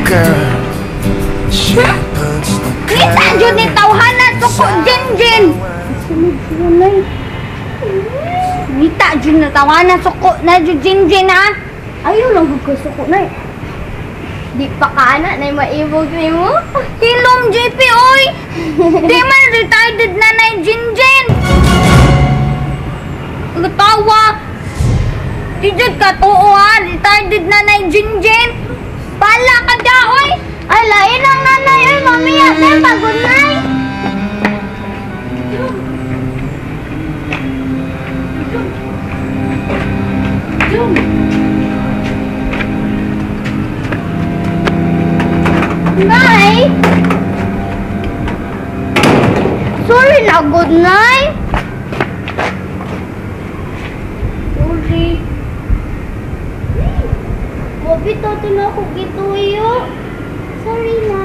Girl. She puts the Kita jud ni tawhana suko Jinjin. Ngita jud na tawhana suko na jud Jinjin ha. Ayaw lang gud ko suko na. Di pa ka ana nay maibog nimo. Hilom JP oy. Di man retarded na nay Jinjin. Tawa. Di jud ka tuo ha, retarded na nay Jinjin. Bala ka da oy. Ay lain ang nanay oy, mamiya tay pagod nay. Nay! Sorry na, good night. Sorry. Mabito to na ako gituyo. Sorry na.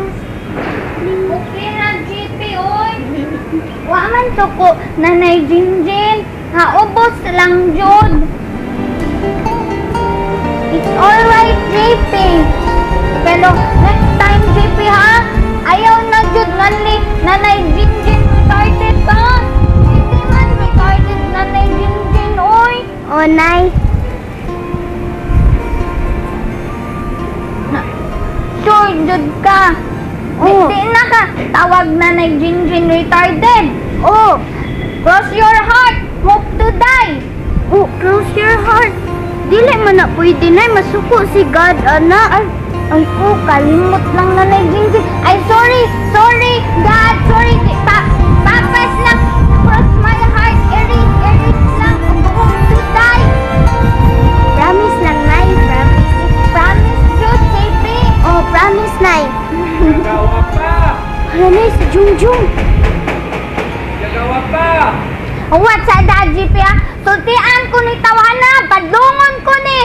Okay ra JP oy. Wa man to ko nanay Jinjin. Ha, ubos lang jud. It's alright JP. Pero next time JP ha, ayaw na jud manli nanay Jinjin retarded ka. Hindi man retarded nanay Jinjin oy. Oh, nay. Na, sure jud ka. Oh. Di na ka tawag nanay Jinjin retarded. Oh, Cross your heart, hope to die. Oh, close your heart. Dili man na pwede nay masuko si God ana. Ay, ay oh, kalimot lang nanay Jinjin. Ay, sorry, sorry, God, sorry. Papas lang. Cross my heart, erase, erase lang. Hope to die. Promise lang nay, promise. Promise jud, JP. Oh, promise nay. Gagawa pa! Hala nay si Jungjung. Gagawa pa! What sa da, JP ha? Sultian ko ni tawana, padlungon ko ni.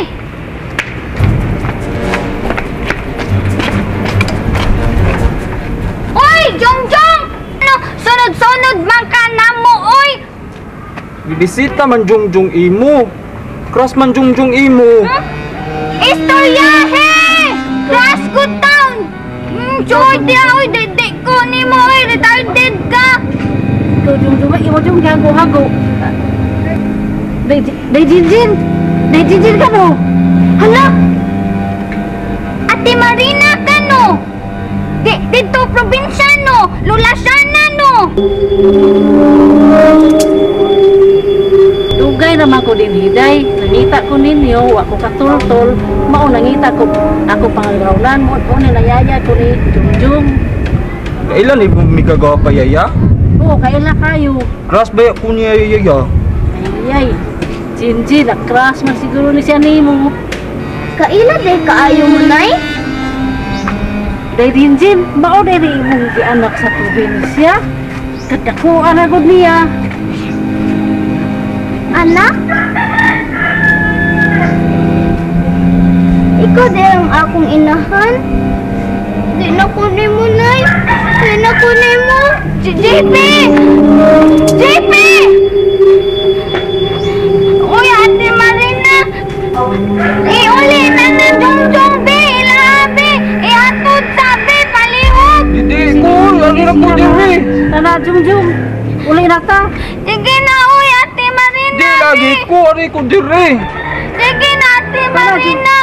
Oy, Jongjong! Ano, sunod-sunod man ka na mo, oy! Bibisita man Jungjung imo. Cross man Jungjung imo. Istoryahe! Crush ko town! Shorty, oy, dede ko ni mo, oy, retarded ka! Ikaw Jungjung, imo Jung hago-hago. Day, day Jinjin! Day Jinjin ka no? Hala! Ate Marina ka no? Dito probinsya no? Lulasyana no? Dugay naman ko din hiday. Nangita ko ninyo, wa ko katultol. Mao nangita ko ako pangagraunan mo ni nayaya ko ni Jungjung. Kailan imo migagawa pa yaya? Oo, kaila kayo. Cross ba ko niya yaya? Ay, ay. Jinjin, na-crush man siguro ni siya nimo. Kaila day kaayo mo nay? Day Jinjin, mao day rin imong gianak sa probinsya. Kadakuan na gud niya. Anak? Ikaw day ang akong inahan. Di na ko nimo nay. Di na ko nimo. JP! JP! Uy, Ate Marina! Iuli na na Jungjung, be! Ilabi! Ihatod sa be! Palihog! Hindi ko, lagi na ko diri. Tana Jungjung, uli na ta. Sige na, uy, Ate Marina! Di lagi ko, ari ko diri. Sige na, Ate Marina!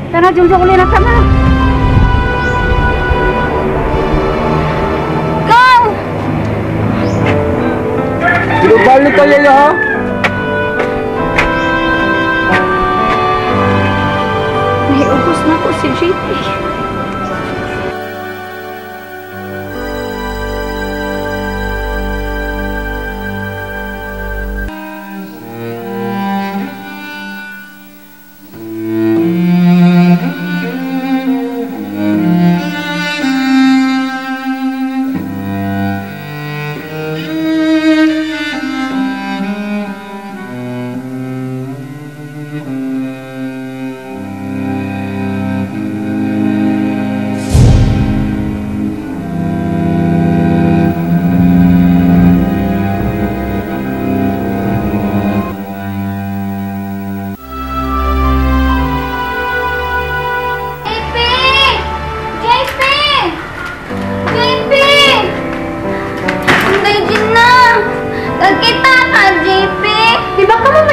Tana Jungjung, uli na ta na. Go! Pero balik ka yaya ha? Nahiubos na ko si JP.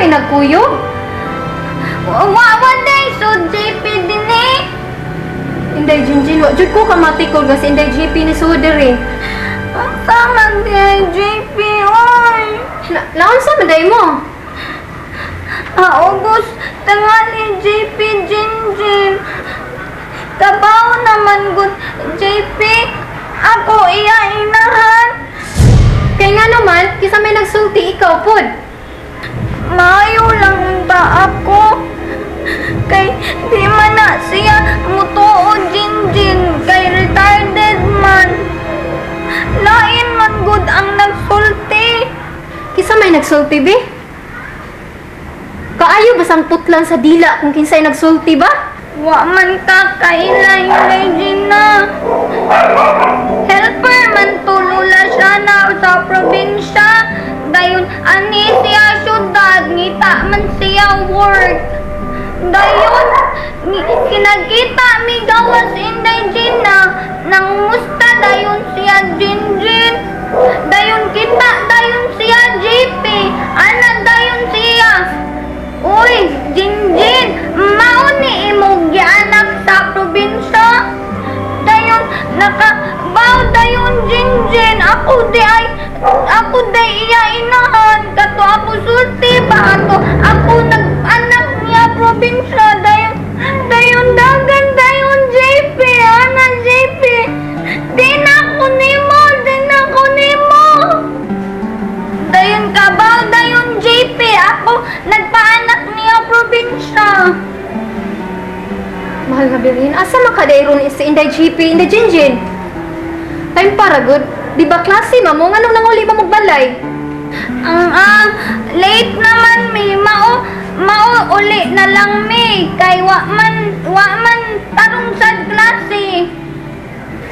May nagkuyog? Wa wa day so JP dinhi. Inday Jinjin, wa jud ko kamatikol nga si Inday JP ni sud diri. Unsa man di JP, oy? Na naunsa man day mo? Ah, August, tangali JP Jinjin. Kabaw naman gud JP. Ako iya inahan. Kay nga naman, kisa may nagsulti ikaw pod. Maayo lang unta ako. Kay di man na siya mutuo Jinjin kay retarded man. Lain man gud ang nagsulti. Kisa may nagsulti be? Kaayo ba sang putlan sa dila kung kinsay nagsulti ba? Wa man ka kaila, Inday Gina. Helper man to Lola siya na sa probinsya. Dayon ani siya syudad, ngita man siya work. Dayon kinagita mi gawas Inday Gina, nangumusta dayon siya Jinjin. Dayon kita dayon siya JP, ana dayon siya. Uy, Jinjin, mao ni imong gianak sa probinsya. Dayon nakabaw dayon Jinjin, ako di iya inahan kato ako sulti ba ato ako nag-anak niya probinsya dayon dayon dagan dayon JP ana JP. Di na ako nimo, di na ako nimo. Dayon kabaw dayon JP, ako nagpaanak niya probinsya. Mahal nga Birhen, asa man ka dayron si Inday JP, Inday Jinjin? Time para good. Di ba klase ma mo nganong nanguli ba mo balay? Ang late naman mi, mao mao uli na lang mi kay wa man tarong sa klase.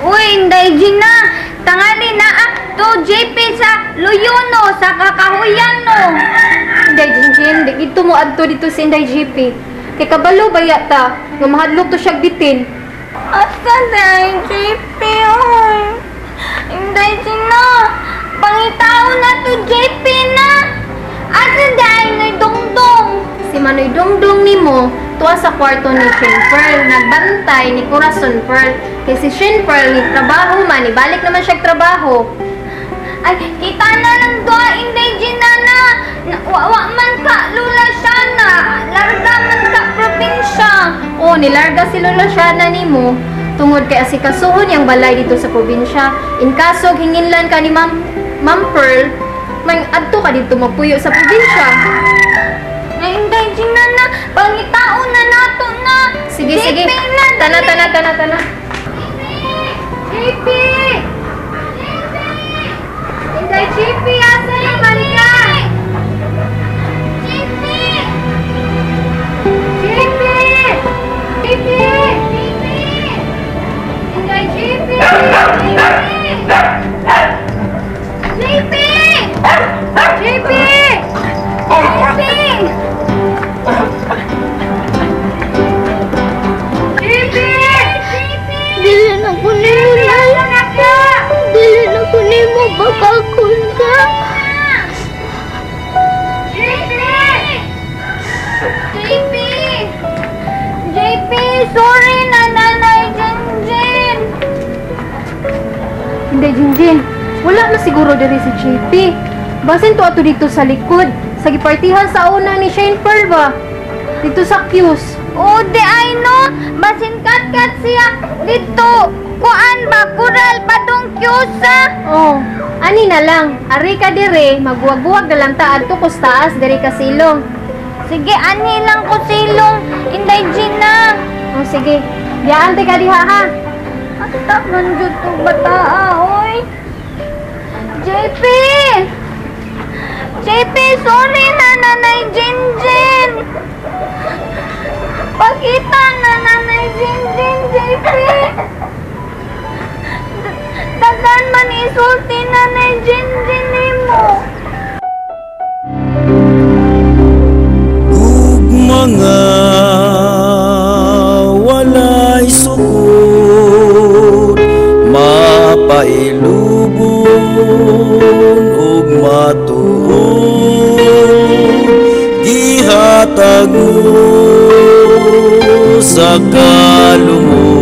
Uy, Inday Gina, tangali na to JP sa Luyuno sa Kakahuyano. Inday Jinjin, di dito mo adto dito si Inday JP. Kay kabalo ba yata nga mahadlok to siya bitin. Asa na JP, oy? Inday Gina, pangitao na to JP na. Asa dahil na dongdong? Si Manoy Dongdong nimo tuwa sa kwarto ni Shane Pearl, nagbantay ni Corazon Pearl. Kay si Shane Pearl ni trabaho man, ibalik naman siya trabaho. Ay, kita na lang doa, Inday Gina na. Wa man ka, Lola Shana. Larga man ka, probinsya. O, nilarga si Lola Shana nimo tungod kay asikasuhon yang balay dito sa probinsya. In kaso hinginlan ka ni Ma'am Pearl, may adto ka dito magpuyo sa probinsya. Ay, Inday Gina na, pangitao na nato na. Sige, sige. JP na, Tana, dali. Tana, tana, tana. JP! Inday JP, asa naman ka? JP! JP! JP! Inday JP! JP! JP! JP! JP! Dili na ko nimo, Nay. Dili na ko nimo, bakakon ka. JP! JP! JP, sorry na Nanay Jinjin. Inday Jinjin, wala na siguro diri si JP. Basin to ato dito sa likod, sa gipartihan sa una ni Shane Pearl ba? Dito sa Q's. O, di ay no, basin kat-kat siya dito. Kuan ba, kural patong Q's? Oh, ani na lang. Ari ka dire, magbuwag-buwag na lang ta adto kus taas diri ka silong. Sige, ani lang ko silong, Inday Gina. Oh, sige. Diyan te ka diha ha. Asta man jud tong bataa, oy. JP! JP, sorry na Nanay Jinjin. Pakita na Nanay Jinjin, JP. Dagan man isulti Nanay Jinjin nimo. Ug mga walay sukod mapailubon ug matuod. Hatag mo sa kalumutan.